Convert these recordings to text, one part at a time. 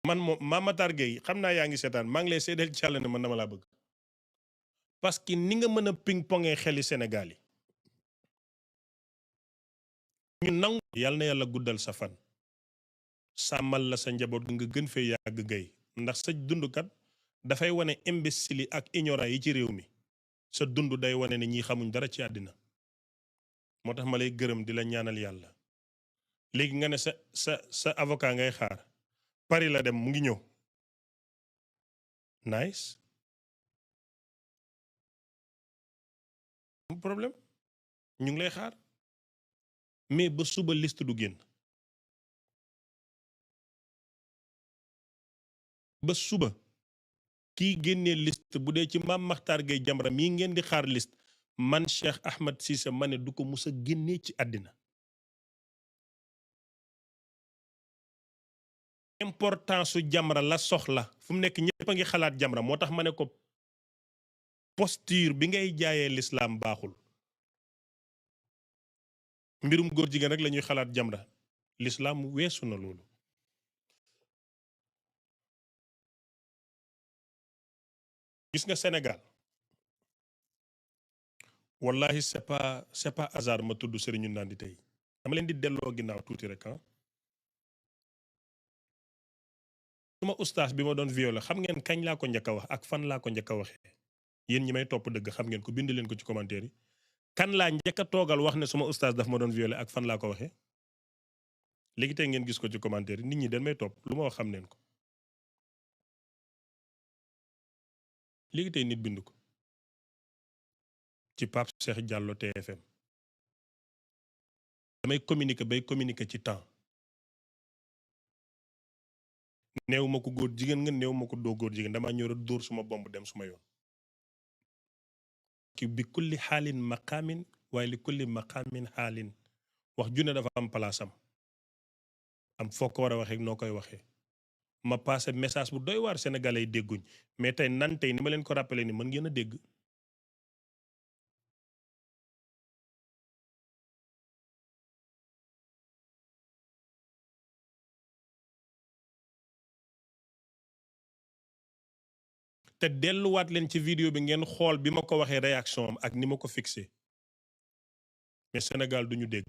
man moom Mame Matar Gueye xam naa yaa ngi seetaan maa ngi lay seedeel ci Yàlla ne man dama laa bëgg parce que ni nga mën a ping pongee xeli Sénégal yi ñu nangu yàlla na yàlla guddal sa fan sàmmal la sa njaboot nga gën fee yàgg gay ndax sa dundkat dafay wane imbécile yi ak ignorant yi ci réew mi sa dund day wane ne ñi xamuñ dara ci àddina moo tax ma lay gërëm di la ñaanal yàlla léegi nga ne sa avocat ngay xaar Paris la dem mu ngi ñëw nice problème ñu ngi lay xaar mais ba suba liste du génn ba suba kii génnee liste bu dee ci Mame Makhtar Gueye Jamra mii ngeen di xaar liste man Cheikh Ahmed Cissé ma ne du ko mus a génnee ci àddina importance su Jamra la soxla fu mu nekk ñëpp a ngi xalaat Jamra moo tax ma ne ko posture bi ngay jaayee l'islam baaxul mbirum góor jigéen rek la ñuy xalaat Jamra l'islam weesu na loolu gis nga Sénégal wallahi c'est pas hasard ma tudd Serigne Ndandi tey dama leen di delloo ginnaaw tuuti rek ah suma ustaas bi ma doon violé xam ngeen kañ laa ko njëkk a wax ak fan laa ko njëkk a waxee yéen ñi may topp dëgg xam ngeen ko bind leen ko ci commentaire yi kan laa njëkk a toogal wax ne suma ustaas daf ma doon violé ak fan laa ko waxee léegi tey ngeen gis ko ci commentaire yi nit ñi dañ may topp lu ma wax xam neen ko léegi tey nit bind ko ci Pape Cheikh Diallo TFM damay communiquer ci temps néew ma ko góor jigéen nga néew ma ko doo góor jigéen dama ñëw rek dóor suma bomb dem suma yoon ki bi kulli xaalin maqaamin waaye li kulli maqaamin xaalin wax junne dafa am palaasam am foo ko war a waxee noo koy waxee ma passé message bu doy waar sénégalais yi dégguñ mais tey nan tey ni ma leen ko rappelé ni mën ngeen a dégg te delluwaat leen ci vidéo bi ngeen xool bi ma ko waxee réaction am ak ni ma ko fixé mais Sénégal duñu dégg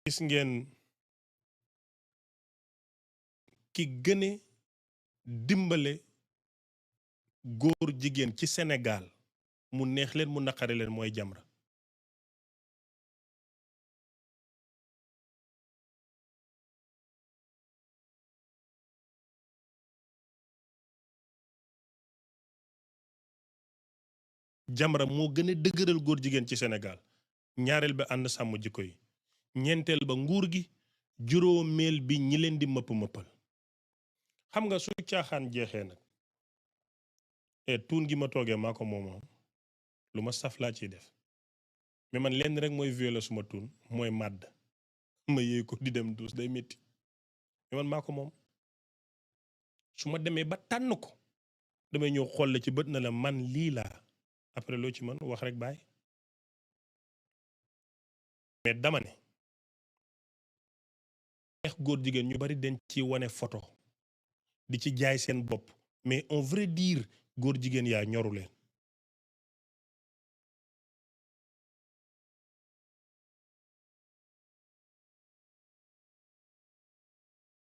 gis ngeen ki gëne dimbale góor jigéen ci Sénégal mu neex leen mu naqare leen mooy Jamra Jamra moo gën a dëgëral góor jigéen ci Sénégal ñaareel ba ànd sàmm jikko yi ñeenteel ba nguur gi juróomeel bi ñi leen di mëppal xam nga su caaxaan jeexee nag tuun gi ma toogee maa ko moomoom lu ma saf laa ciy def mais man lenn rek mooy violé suma tuun mooy màdd ma yéey ko di dem duus day métti mais man maa ko moom su ma demee ba tànn ko damay ñëw xool la ci bët na la man lii laa après loo ci mën wax rek bàyyi mais dama ne xeex góor jigéen ñu bari den ci wane photo di ci jaay seen bopp mais en vrai dire góor jigéen yaa ñoru leen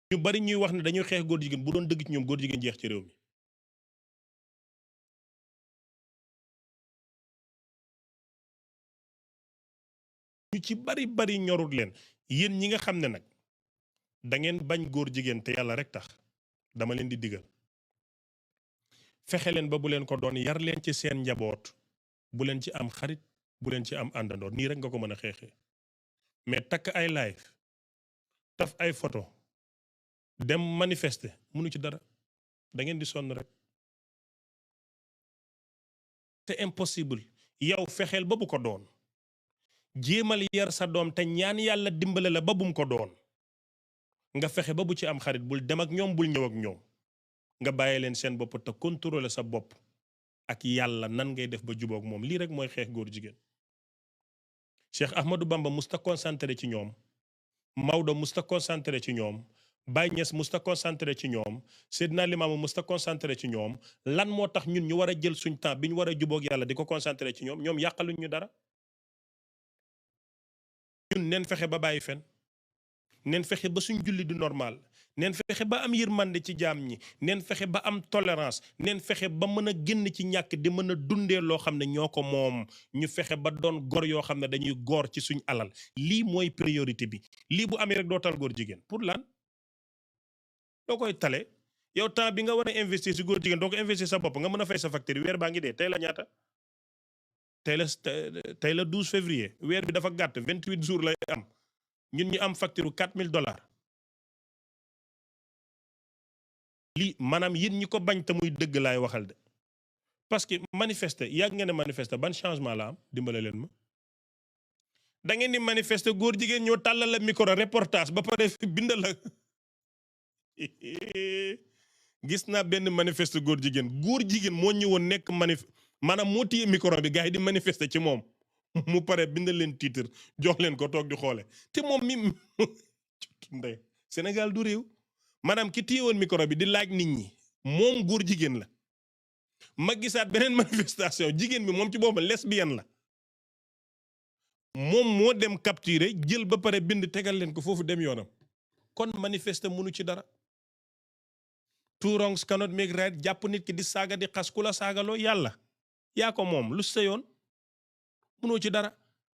ñu bari ñuy wax ne dañuy xeex góor jigéen bu doon dëgg ci ñoom góor jigéen jeex ci réew mi ñu ci bari ñorut leen yéen ñi nga xam ne nag da ngeen bañ góor jigéen te yàlla rek tax dama leen di digal fexe leen ba bu leen ko doon yar leen ci seen njaboot bu leen ci am xarit bu leen ci am àndandoor nii rek nga ko mën a xeexee mais takk ay live taf ay photo dem manifester mënu ci dara da ngeen di sonn rek c'est impossible yow fexeel ba bu ko doon jéemal yar sa doom te ñaan yàlla dimbale la ba bum ko doon nga fexe ba bu ci am xarit bul dem ak ñoom bul ñëw ak ñoom nga bàyyi leen seen bopp te contrôler sa bopp ak yàlla nan ngay def ba jubóog moom lii rek mooy xeex góor jigéen. Cheikh Ahmadou Bamba musta concentré ci ñoom, Maodo musta concentré ci ñoom, Baye Niass musta concentré ci ñoom, Seydina Limamou musta concentré ci ñoom. Lan moo tax ñun ñu war a jël suñ temps bi ñu war a jubóog yàlla di ko concentré ci ñoom yàqaluñ ñu dara. ñun neen fexe ba bàyyi fen, neen fexe ba suñ julli du normal, neen fexe ba am yërmande ci jaam ñi, neen fexe ba am tolérance, neen fexe ba mën a génn ci ñàkk di mën a dundee loo xam ne ñoo ko moom. ñu fexe ba doon gor yoo xam ne dañuy góor ci suñ alal. lii mooy priorité bi. lii bu amee rek doo tal góor jigéen. pour lan doo koy tale yow temps bi nga war a investir si góor jigéen doo ko investir sa bopp nga mën a fay sa facture weer baa ngi dee. tey la ñaata? tey la 12 février. weer bi dafa gàtt 28 jours lay am. ñun ñu am facture $4000. lii maanaam yéen ñi ko bañ te muy dëgg laay waxal de. parce que manifester yàgg ngeen ne manifester ban changement la am dimbale leen ma. da ngeen di manifester góor jigéen ñoo tàllal la micro reportage ba pare bind la. gis naa benn manifester góor jigéen moo ñëwoon nekk maanaam moo téye micro bi gars yi di manifester ci moom. mu pare bind leen titre jox leen ko toog di xoole te moom mi ndey Sénégal du réew. maanaam ki téye woon micro bi di laaj nit ñi moom góor jigéen la. ma gisaat beneen manifestation jigéen bi moom ci boppam lesbienne la. moom moo dem capturer jël ba pare bind tegal leen ko foofu dem yoonam. kon manifester mënu ci dara. two wrongs cannot make right. jàpp nit ki di saaga di xas ku la saagaloo yàlla yaa ko moom lu sa yoon mënoo ci dara.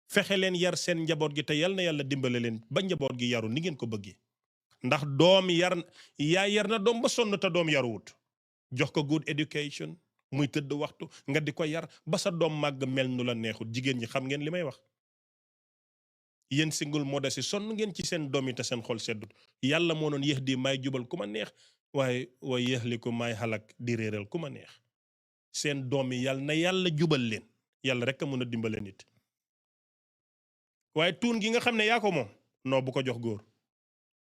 fexe leen yar seen njaboot gi te yal na yàlla dimbale leen ba njaboot gi yaru ni ngeen ko bëggee. ndax doom yar na doom ba sonn te doom yaruwut. jox ko good education muy tëdd waxtu nga di ko yar ba sa doom màgg mel nu la neexut. jigéen ñi xam ngeen li may wax. yéen single mother si sonn ngeen ci seen doom yi te seen xol seddut. yàlla moo noon yéex di may jubal ku ma neex waaye yéex li ko may xalak di réeral ku ma neex. seen doom yi na yàlla jubal leen. yàlla rek a mën a dimbale nit. waaye tuun gi nga xam ne yaa ko moom noo bu ko jox góor.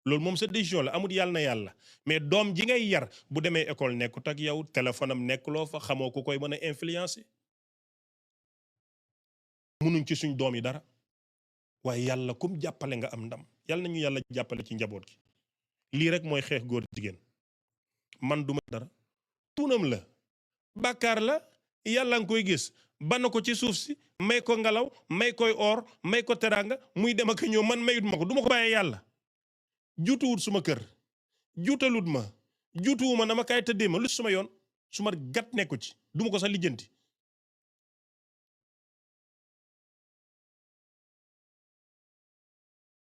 loolu moom sa décision la amul yàlla na yàlla mais doom ji ngay yar bu demee école nekkut ak yow téléphone am nekkuloo fa xamoo ku koy mën a influencer. munuñ ci suñ doom yi dara waaye yàlla kum jàppale nga am ndam yàlla nañu yàlla jàppale ci njaboot gi. lii rek mooy xeex góor jigéen. man duma dara tuunam la bàkkaar la yàlla nga koy gis bann ko ci suuf si may ko ngelaw may koy or may ko teraanga muy dem ak ñëw man mayut ma ko duma ko bàyyee yàlla. juutuwut suma kër juutalut ma juutuwuma na ma kaay tëddee ma lu suma yoon suma gat nekku ci duma ko sax lijjanti